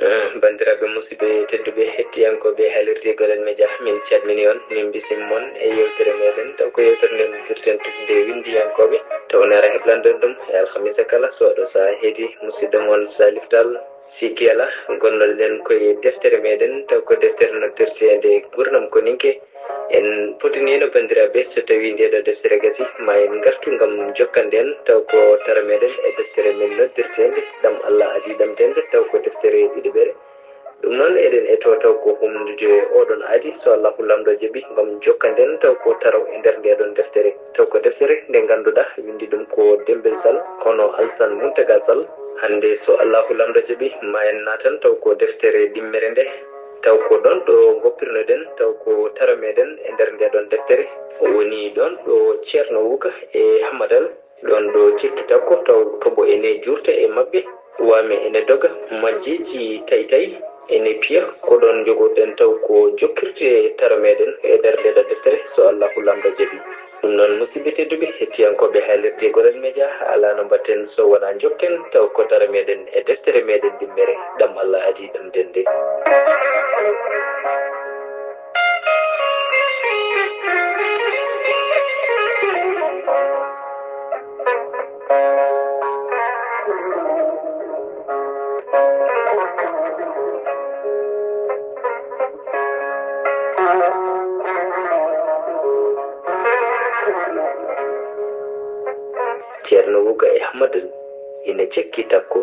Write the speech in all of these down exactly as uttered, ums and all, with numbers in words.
Eh, banndiraaɓe musidɓe tedduɓe, hettiyankooɓe haalirde Goɗal Media, min calmini on, min bisimi mon e yewtere meɗen, taw ko yewtere nde noddirten tufde winndiyankooɓe, taw nara heblanden ɗum e alhamisa kala, so ɗo saha heedi, musidɗo mon Salif Tall. Sikki alaa, gonnoɗen koye deftere meɗen, taw ko deftere noddirteende Gurdam Koninke. En potiniino, banndiraaɓe, so tawii ndee ɗoo deftere gasi, ma en ngartu ngam jokkande en, taw ko tara meɗen e deftere men noddirteende Ɗam Allah Adii Ɗamdende, taw ko deftere ɗiɗaɓere. Ɗum noon, eɗen etoo taw ko humnude oɗon aadi, so Allahu Laamɗo jaɓi, ngam jokkande en, taw ko taraw e nder ndee ɗoon deftere. Taw ko deftere nde ngannduɗaa, winndi ɗum ko Dembel Sal, hono Alsan Muntaga Sal. Hannde, so Allahu Laamɗo jaɓi, ma en naatan taw ko deftere ɗimmere nde. Taw ko ɗoon ɗo ngoppirnoɗen, taw ko tara meɗen e nder ndee ɗoon deftere. O woni ɗoon ɗo Ceerno Wuka e Hamadal, ɗoon ɗo cekki takko, taw toɓo ene juurta e maɓɓe, waame ene doga, majjeeji tay tay ene piya. Ko ɗoon njogorɗen taw ko jokkirde tara meɗen e nder ndee ɗoo deftere, so Allahu Laamɗo jaɓi. Ɗum noon, musidɓe tedduɓe, hettiyankooɓe haalirde Goɗal Media, alaa no mbaɗten so wonaa njokken taw ko tara meɗen e deftere meɗen ɗimmere, Ɗam Allah Adii Ɗamdende. Ceerno Wuka e Hamadal ina cekki takko,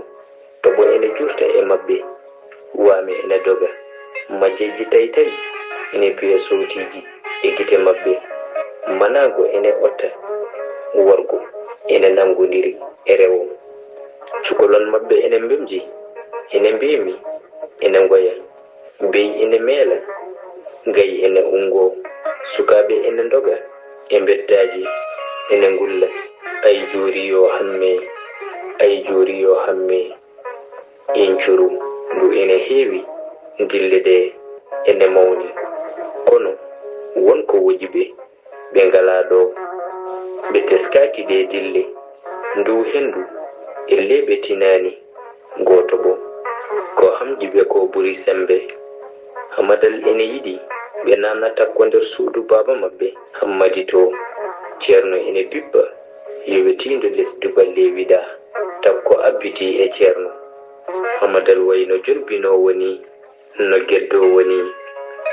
toɓo ene juurta e maɓɓe, waame ene doga, majjeeji tay tay ene piya sowtiiji e gite maɓɓe, manaago ene otta, worgo ene nanngondiri e rewo. Cukalon maɓɓe ene mbemji, ene mbeemi, ene ngoya. Beyi ene meela, gayi ene unngoo, sukaaɓe ene ndoga e mbeddaaji, ene ngulla, "Ay joori yoo hammee, ay joori yoo hammee." Incuru ndu ene heewi, dille ɗe ene mawni. Kono won ko woƴi ɓe. Ɓe ngalaa ɗo. Ɓe teskaaki ɗee dille. Ndu henndu e leeɓe tinaani. Gooto bo, ko hamƴi ɓe ko ɓuri semmbe. Hamadal ene yiɗi ɓe naatna takko nder suudu baaba maɓɓe. Hammadi to, Ceerno ene bippa, yowitiindo les duballeewi ɗaa. Takko abbiti e Ceerno. Hamadal wayno jolbinoowo nii. No geddoowo nii,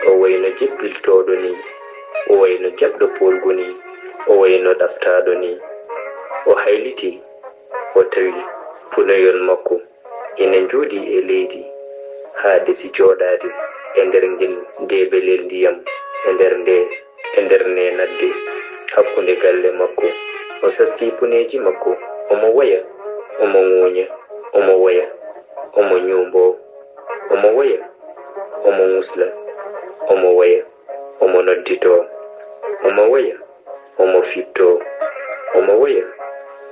o wayno jebbiltooɗo nii, o wayno jaɓɗo poolgu nii, o wayno ɗaftaaɗo nii. O haylitii, o tawi punoyol makko ina njooɗii e leydi, haa ɗesi jooɗaade e nder ngel deebelel ndiyam, e nder nde, e nder neenadde hakkunde galle makko. O sastii puneeji makko, omo woya, omo ŋuuña, omo woya, omo ñuumboo. Omo woya, omo ŋusla, omo woya, omo nodditoo, omo woya, omo fiɓtoo, omo woya,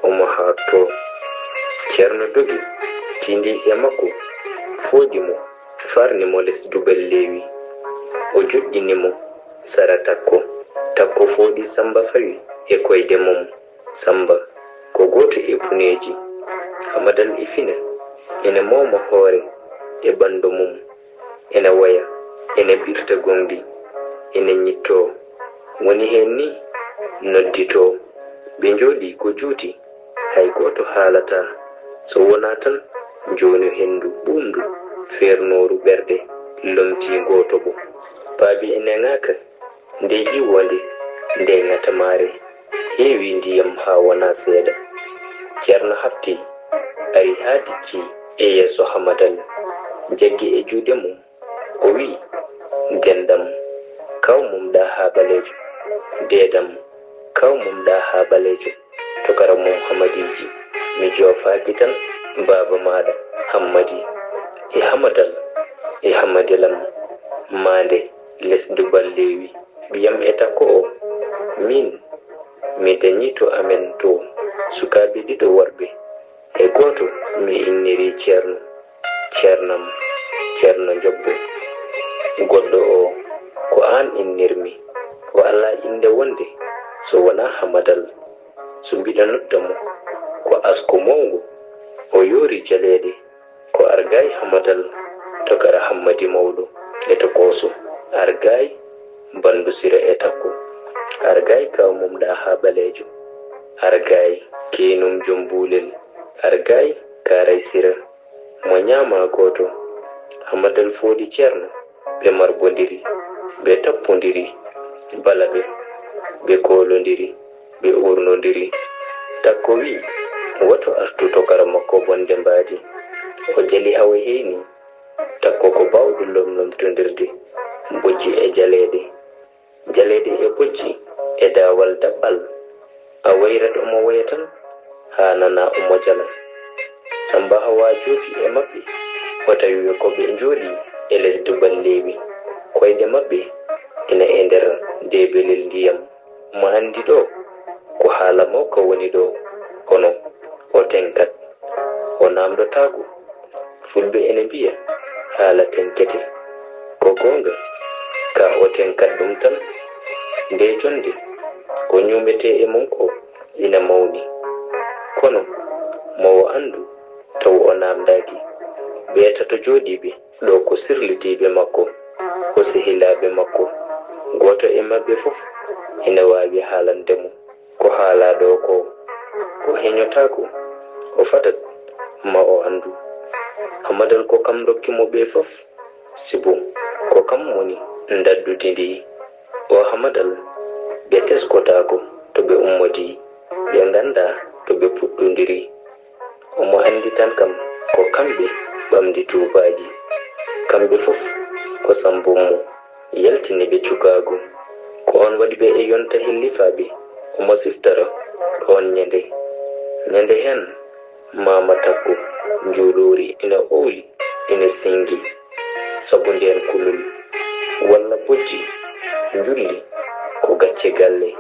omo haaktoo. Ceerno dogi, tindii e makko, fooɗi mo, farni mo les duballeewi. O joɗɗini mo sara takko. Takko fooɗi Sammba fawi e koyɗe mum. Sammba ko gooto e puneeji. Hamadal e fina, ene mooma hoore e ɓanndu mum, ene woya, ene ɓirta goŋɗi, ene ñittoo. Woni heen nii nodditoo. Ɓe njooɗii ko juuti, hay gooto haalataa, so wonaa tan njoonu henndu ɓuuɓndu feernooru ɓerɗe lomtii gooto bo. Paabi ene ŋaaka. Nde ƴiwoonde, nde ŋatamaare, heewi ndiyam haa wonaa seeɗa. Ceerno hafti, ari haa dicci e yeeso Hamadal, jaggi e juuɗe mum, o wi'i, "Denɗam, kaw mum ɗaa haa ɓaleejo, deedam, kaw mum ɗaa haa ɓaleejo." Tokara mum Hamadiiji, mi joofaaki tan baaba maaɗa Hammadi e Hamadal e Hamadilam maande les duballeewi. Ɓiyam e takko o, miin, mi dañii to amen to sukaaɓe ɗiɗo worɓe, e gooto mi inniri Ceerno. Ceernam, Ceerno Njobbo. Goɗɗo o, ko aan innirmi. O alaa innde wonde so wonaa Hamadal. So mbiɗa nodda mo, ko asko mawngo. O yoori jaleeɗe, ko argaay Hamadal. To kara Hammadi mawɗo e to Kooso. Argaay, Banndu Sira e Takko. Argaay, kaaw mum Ɗaaha ɓaleejo. Argaay, keenum jom buulel. Argaay, kaaray Sira. Mo ñaama gooto. Hamadal fooɗi Ceerno. Ɓe marbondiri. Ɓe tappondiri. Bala ɓe. Ɓe koolondiri. Ɓe uurnondiri. Takko wi'i, woto artu to kara makko bonde mbaadi. O jali hawa heyni. Takko ko baawɗo lomlomtondirde bojji e jaleeɗe, jaleeɗe e bojji e daawal daɓɓal. A wayrat omo woya tan haa nana omo jala. Samba Hawa joofi e maɓɓe, o tawi ɓe ko ɓe njooɗii e les duɓal leewi. Koyɗe maɓɓe ina e nder deebelel ndiyam. Mo anndi ɗo, ko haala mawka woni ɗo, kono o tenkat, o naamndotaako. Fulɓe ene mbiya, haala tenkete. Ko goonga, ka o tenkat ɗum tan. Nde jonnde, ko ñuumetee e mum ko ina mawni. Kono, mo o anndu, taw o naamndaaki. Ɓe tato jooɗiiɓe ɗo ko sirlidiiɓe makko, ko sehilaaɓe makko. Gooto e maɓɓe fof ina waawi haalande mo ko haalaa ɗo ko. O heñotaako, o fadat, ma o anndu. Hamadal ko kam rokki mo ɓe fof, sibu ko kam woni ndaddudi ndi. O Hamadal, ɓe teskotaako to ɓe ummodii, ɓe nganndaa to ɓe puɗɗondiri. Omo anndi tan kam ko kamɓe ɓamdi tuubaaji. Kamɓe fof ko Sambo mo yaltini ɓe cukaagu. Ko oon waɗi ɓe e yonta hillifaaɓe, omo siftoro ɗoon ñande. Ñande heen, Maama Takko njuuloori ina owli, ina sinngi, sabu ndeen kulol, walla bojji njulli ko gacce galle,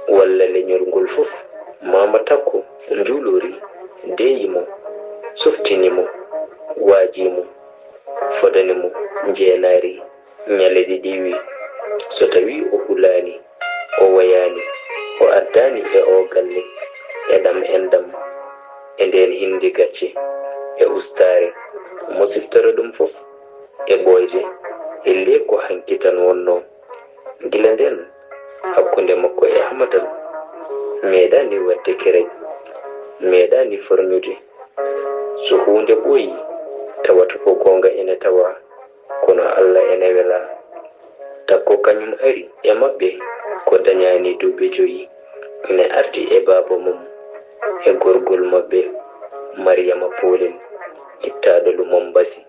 walla leñol ngol fof. Maama Takko njuuloori deeyi mo, softini mo, waaji mo, fodani mo njeenaari ñaleeji ɗiwi. So tawii o hulaani, o woyaani, o addaani e oo galle, e ɗam enɗam, e ndeen hinndi gacce, e ustaare, omo siftoro ɗum fof e ɓooyde, e le ko hanki tan wonnoo. Gila ndeen, hakkunde makko e Hamadal meeɗaani waɗde kereƴ, meeɗaani forñude. So huunde ɓooyi, tawata ko goonga ene tawaa, kono Alla ene welaa. Takko kañum ari e maɓɓe ko dañaani duuɓi joyi, ene ardi e baaba mum e gorgol maɓɓe, Mariyama Poolen, ittaaɗo Lumam Basi.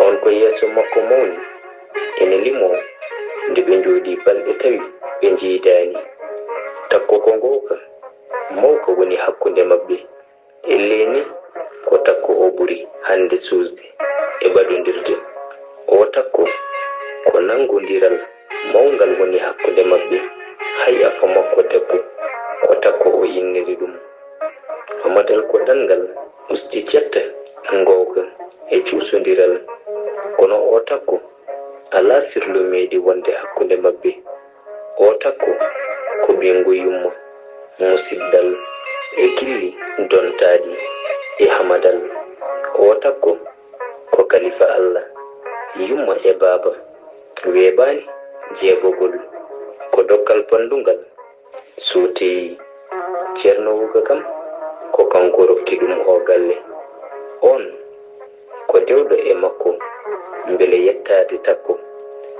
Oon ko yeeso makko mawni, ene limoo nde ɓe njooɗii balɗe tawi ɓe njiidaani. Takko ko ngooka mawka woni hakkunde maɓɓe. Ellee ni ko Takko o ɓuri hannde suusde e ɓadondirde. Oo Takko ko nanngondiral mawngal woni hakkunde maɓɓe. Hay afo makko debbo ko Takko o inniri ɗum. Hamadal ko ɗanngal usti cetta ngooka e cuusondiral. Kono oo Takko alaa sirlu meeɗi wonde hakkunde maɓɓe. Oo Takko ko ɓiyngu yumma, musiɗɗal e gilli dontaaɗi e Hamadal. Oo Takko ko kalifa Alla, yumma e baaba, weeɓaani jeeɓogol, ko dokkal banndungal. Suuti Ceerno Wuuka kam, ko kanko rokki ɗum oo galle. Oon ko dewɗo e makko, mbele yettaade Takko.